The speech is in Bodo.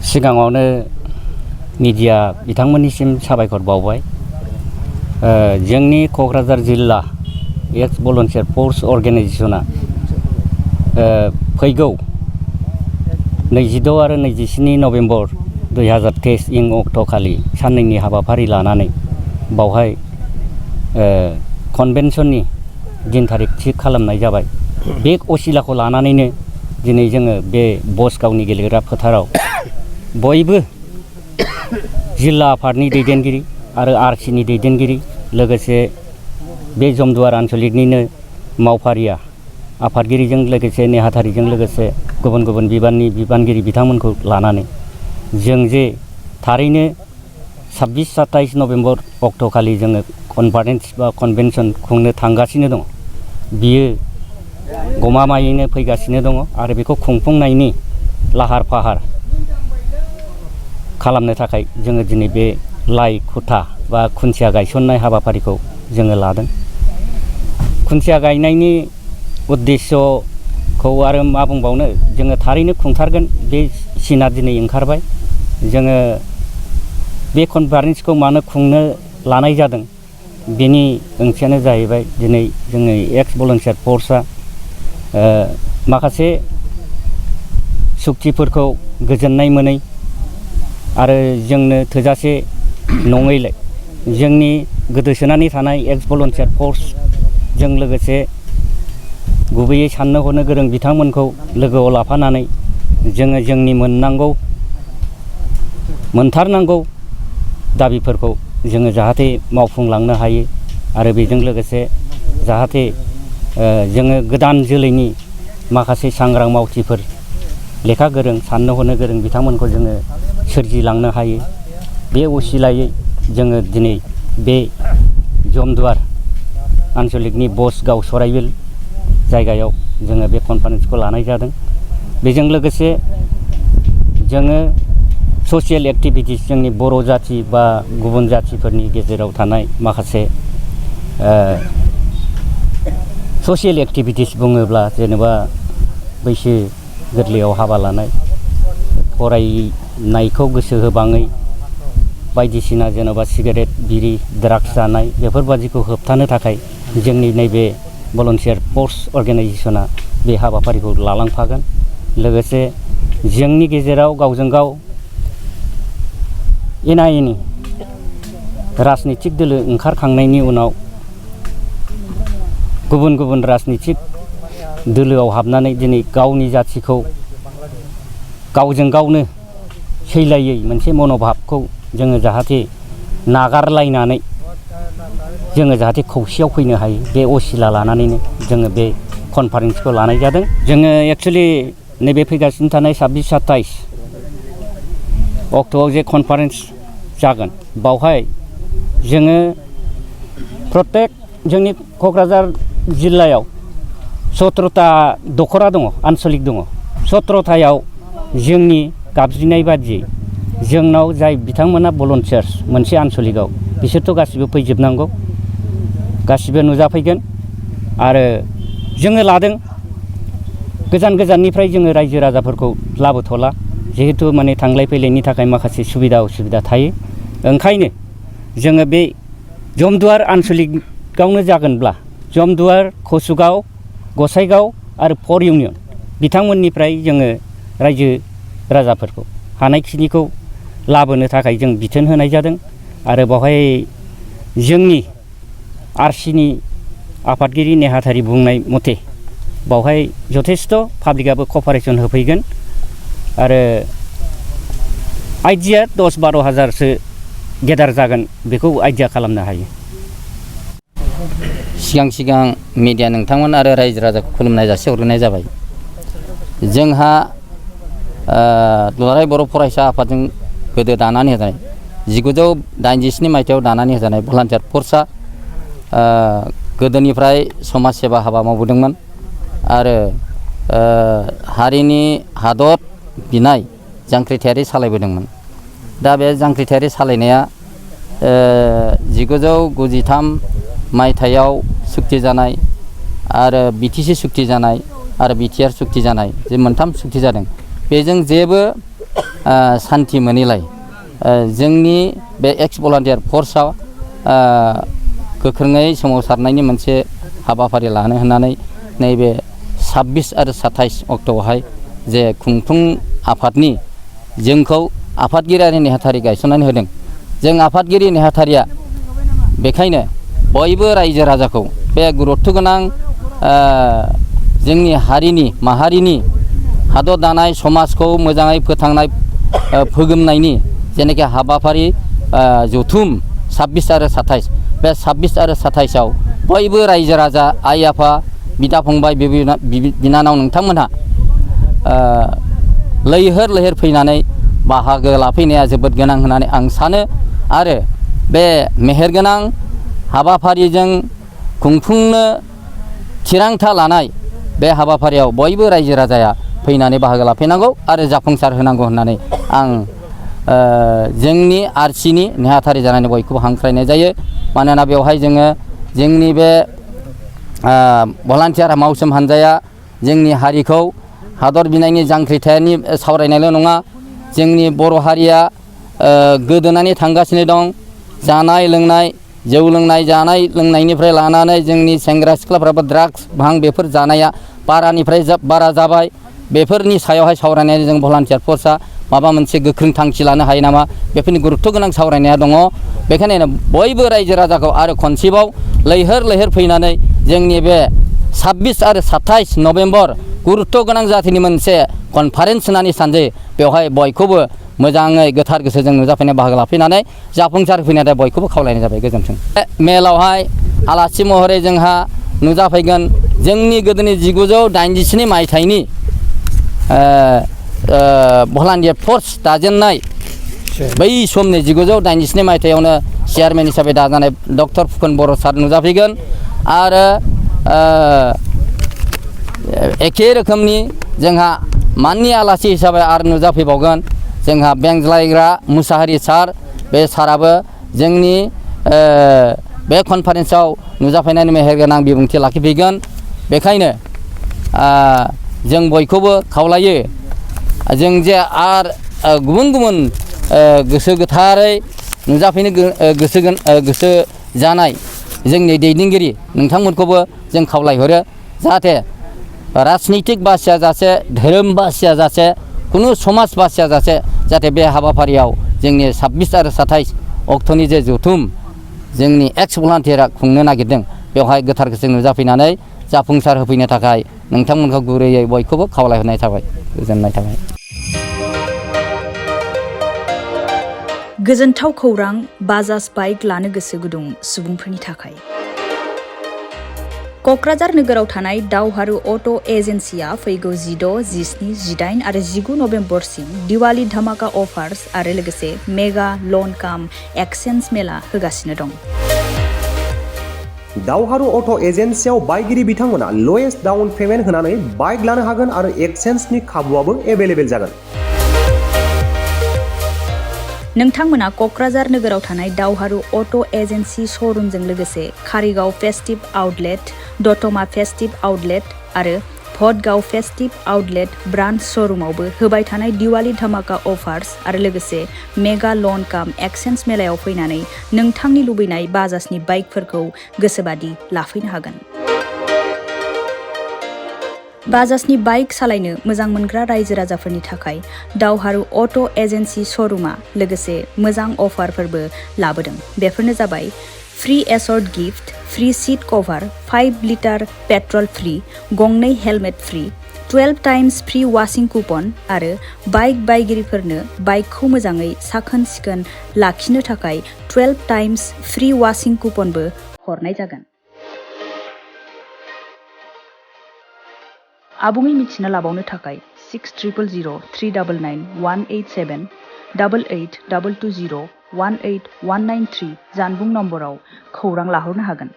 सिगाङावनो मिडिया बिथांमोननिसिम साबायखर बावबाय जोंनि क'क्राझार जिल्ला एक्स भलन्टियार फर्स अर्गेनाइजेशना फैगौ 22 आरो 27 नभेम्बर 2023 इं अक्ट'खालि साननैनि हाबाफारि लानानै बावहाय कनभेनसननि दिन थारिख थि खालामनाय जाबाय। बे असिलाखौ लानानैनो दिनै जोङो बे बसगावनि गेलेग्रा फोथाराव बयबो जिल्ला आफादनि दैदेनगिरि आरो आरसिनि दैदेनगिरि लोगोसे बे जमदुवार आन्चलिकनिनो मावफारिया आफादगिरिजों लोगोसे नेहाथारिजों लोगोसे गुबुन गुबुन बिबाननि बिबानगिरि बिथांमोनखौ लानानै जों जे थारैनो 26-27 नभेम्बर अक्ट'खालि जोङो कनफारेन्स बा कनभेनसन खुंनो थांगासिनो दङ। बियो गमामायैनो फैगासिनो दङ आरो बेखौ खुंफुंनायनि लाहार फाहार खालामनो थाखाय जोङो दिनै बे लाइ खुथा बा खुन्थिया गायसननाय हाबाफारिखौ जोङो लादों। खुन्थिया गायनायनि उद्देश्यखौ आरो मा बुंबावनो, जोङो थारैनो खुंथारगोन बे सिना दिनै ओंखारबाय। जोङो बे कनफारेन्सखौ मानो खुंनो लानाय जादों बेनि ओंथियानो जाहैबाय दिनै जोङो एक्स भलन्टियार फर्सआ माखासे सुक्तिफोरखौ गोजोननाय मोनै आरो जोंनो थोजासे नङैलाय जोंनि गोदोसोनानै थानाय एक्स भलन्टियार फर्सजों लोगोसे गुबैयै साननो हनो गोरों बिथांमोनखौ लोगोआव लाफानानै जोङो जोंनि मोनथारनांगौ दाबिफोरखौ जोङो जाहाथे मावफुंलांनो हायो आरो बेजों लोगोसे जाहाथे जोङो गोदान जोलैनि माखासे सांग्रां मावथिफोर लेखा गोरों साननो हनो गोरों बिथांमोनखौ जोङो सोरजिलांनो हायो। बे असिलायै जोङो दिनै बे जमदुवार आन्चलिकनि बसगाव सराइबिल जायगायाव जोङो बे कनफारेन्सखौ लानाय जादों। बेजों लोगोसे जोङो ससियेल एक्टिभिटिस जोंनि बर' जाथि बा गुबुन जाथिफोरनि गेजेराव थानाय माखासे ससियेल एक्टिभिटिस बुङोब्ला जेनेबा बैसो गोरलैयाव हाबा लानाय, फरायनायखौ गोसो होबाङै, बायदिसिना जेनेबा सिगारेट बिरि ड्राग्स जानाय बेफोरबादिखौ होबथानो थाखाय जोंनि नैबे भलन्टियार फर्स अर्गेनाइजेशना बे हाबाफारिखौ लालांफागोन। लोगोसे जोंनि गेजेराव गावजों गाव एना एनि राजनितिक दोलो ओंखारखांनायनि उनाव गुबुन गुबुन राजनितिक दोलोआव हाबनानै दिनै गावनि जाथिखौ गावजों गावनो सैलायै मोनसे मन'भाबखौ जोङो जाहाथे नागारलायनानै जोङो जाहाथे खौसेयाव फैनो हायो, बे असिला लानानैनो जोङो बे कनफारेन्सखौ लानाय जादों। जोङो एक्सुवेलि नैबे फैगासिनो थानाय 26-27 अक्ट'आव जे कनफारेन्स जागोन बावहाय जोङो प्रत्येक जोंनि क'क्राझार जिल्लायाव 17था दखरा दङ, आन्चलिक दङ। 17थायाव जोंनि गाबज्रिनाय बादियै जोंनाव जाय बिथांमोना भलन्टियार्स मोनसे आन्चलिकआव बिसोरथ' गासिबो फैजोबनांगौ, गासिबो नुजाफैगोन। आरो जोङो लादों गोजान गोजाननिफ्राय जोङो रायजो राजाफोरखौ लाबोथ'ला, जिहेतु माने थांलाय फैलायनि थाखाय माखासे सुबिदा उसुबिदा थायो। ओंखायनो जोङो बे जमदुवार आन्चलिकआवनो जागोनब्ला जमदुवार, कसुगाव, गसाइगाव आरो फर इउनियन बिथांमोननिफ्राय जोङो रायजो राजाफोरखौ हानायखिनिखौ लाबोनो थाखाय जों बिथोन होनाय जादों। आरो बावहाय जोंनि आरसिनि आफादगिरि नेहाथारि बुंनाय मथे बावहाय जथेस्थ' पाब्लिकआबो कपारेसन होफैगोन आरो आइडिया 10-12 हाजारसो गेदार जागोन बेखौ आइडिया खालामनो हायो। सिगां मिडिया नोंथांमोन आरो रायजो राजाखौ खुलुमनाय जासिहरनाय जाबाय। जोंहा दुलाराय बर' फरायसा आफादजों गोदो दानानै होजानाय 1987 मायथाइयाव दानानै होजानाय भलान्टियार फर्सआ गोदोनिफ्राय समाज सेवा हाबा मावबोदोंमोन आरो हारिनि हादर बिनाय जांख्रिथायारि सालायबोदोंमोन। दा बे जांख्रिथायारि सालायनाया 1993 मायथाइयाव सुक्ति जानाय आरो BTC सुक्ति जानाय आरो BTR सुक्ति जानाय जे मोनथाम सुक्ति जादों। बेजों जेबो सान्थि मोनैलाय जोंनि बे एक्स भलान्टियार फर्सआ गोख्रोङै सोमावसारनायनि मोनसे हाबाफारि लानो होननानै नैबे 26 आरो 27 अक्ट'आवहाय जे खुंफुं आफादनि जोंखौ आफादगिरियारि नेहाथारि गायसननानै होदों। जों आफादगिरि नेहाथारिया बेखायनो बयबो रायजो राजाखौ बे गुरुत्व गोनां जोंनि हारिनि माहारिनि हादर दानाय समाजखौ मोजाङै फोथांनाय फोगोमनायनि जेनेखि हाबाफारि जथुम 26 आरो 27 बे 26 आरो 27 आव बयबो रायजो राजा आइ आफा बिदा फंबाय बिनानाव नोंथांमोनहा लैहोर लैहोर फैनानै बाहागो लाफैनाया जोबोद गोनां होननानै आं सानो आरो बे मेहेरगोनां हाबाफारिजों खुंफुंनो थिरांथा लानाय बे हाबाफारियाव बयबो रायजो राजाया फैनानै बाहागो लाफैनांगौ आरो जाफुंसार होनांगौ होननानै आं जोंनि आरसिनि नेहाथारि जानानै बयखौबो हांख्रायनाय जायो। मानोना बेवहाय जोङो जोंनि बे भलान्टियार मावसोम हान्जाया जोंनि हारिखौ हादर बिनायनि जांख्रिथायनि सावरायनायल' नङा, जोंनि बर' हारिया गोदोनानै थांगासिनो दं। जानाय लोंनाय जौ लोंनाय जानाय लोंनायनिफ्राय लानानै जोंनि सेंग्रा सिख्लाफ्राबो ड्राग्स भां बेफोर जानाया बारानिफ्राय बारा जाबाय। बेफोरनि सायावहाय सावरायनानै जों भलान्टियार फर्सआ माबा मोनसे गोख्रों थांखि लानो हायो नामा, बेफोरनि गुरुत्व गोनां सावरायनाया दङ। बेखायनो बयबो रायजो राजाखौ आरो खनसेबाव लैहोर लैहोर फैनानै जोंनि बे 26 आरो 27 नभेम्बर गुरुत्व गोनां जाथिनि मोनसे कनफारेन्स होननानै सानजायो। बेवहाय बयखौबो मोजाङै गोथार गोसोजों नुजाफैनाय बाहागो लाफैनानै जाफुंसार फैनानै बयखौबो खावलायनाय जाबाय। गोजोन्थों। बे मेलावहाय आलासि महरै जोंहा नुजाफैगोन जोंनि गोदोनि 1987 मायथाइनि भलान्टियार फर्स दाजेननाय बै समनि 1987 मायथाइयावनो चेयारमेन हिसाबै दाजानाय डक्टर फुकन बर' सार नुजाफैगोन आरो एखे रोखोमनि जोंहा माननि आलासि हिसाबै आरो नुजाफैबावगोन जोंहा बेंज्लायग्रा मुसाहारि सार। बे साराबो जोंनि बे कनफारेन्सआव नुजाफैनानै मेहेरगोनां बिबुंथि लाखिफैगोन। बेखायनो जों बयखौबो खावलायो जों जे आर गुबुन गुबुन गोसो गोथारै नुजाफैनो गोसो जानाय जोंनि दैदेनगिरि नोंथांमोनखौबो जों खावलायहरो जाहाथे राजनितिक बासिया जासे धोरोम बासिया जासे खुनु समाज बासिया जासे जाहाथे बे हाबाफारियाव जोंनि 26 आरो 27 अक्ट'नि जे जथुम जोंनि एक्स भलान्टियारा खुंनो नागिरदों बेवहाय गोथार गोसो नुजाफैनानै जाफुंसार होफैनो थाखाय नोंथांमोनखौ गुरैयै बयखौबो खावलायहरनाय थाबाय। गोजोननाय थाबाय। गोजोनथाव खौरां बाजाज बाइक लानो गोसो गुदुं सुबुंफोरनि थाखाय। क'क्राझार नोगोराव थानाय दावहारु अट' एजेन्सिया फैगौ 16, 17, 18 आरो 19 नभेम्बरसिम दिवाली धामाका अफार्स आरो लोगोसे मेगा लन काम एक्सचेन्ज मेला होगासिनो दं। दावहारु अट' एजेन्सियाव बायगिरि बिथांमोना लवेस्ट डाउन पेमेन्ट होनानै बाइक लानो हागोन आरो एक्सचेन्जनि खाबुआबो एभेलेबेल जागोन। नोंथांमोना क'क्राझार नोगोराव थानाय दावहारु अट' एजेन्सि श'रुमजों लोगोसे कारिगाव फेस्टिभ आउटलेट, दतमा फेस्टिभ आउटलेट आरो भटगाव फेस्टिभ आउटलेट ब्रान्च श'रुमावबो होबाय थानाय दिवाली धामाका अफार्स आरो लोगोसे मेगा लन काम एक्सचेन्ज मेलायाव फैनानै नोंथांनि लुबैनाय बाजाजनि बाइकफोरखौ गोसोबादि लाफैनो हागोन। बाजाजनि बाइक सालायनो मोजां मोनग्रा रायजो राजाफोरनि थाखाय दावहारु अट' एजेन्सि श'रुमा लोगोसे मोजां अफारफोरबो लाबोदों। बेफोरनो जाबाय free assured gift, free seat cover, 5 litre petrol free, गंनै helmet free, 12 times free washing coupon आरो बाइक बायगिरिफोरनो बाइकखौ मोजाङै साखोन सिखोन लाखिनो थाखाय 12 टाइम्स फ्री वाशिं कुपनबो हरनाय जागोन। आबुङै मिथिना लाबावनो थाखाय 600003991878 8822018193 जानबुं नम्बराव खौरां लाहरनो हागोन।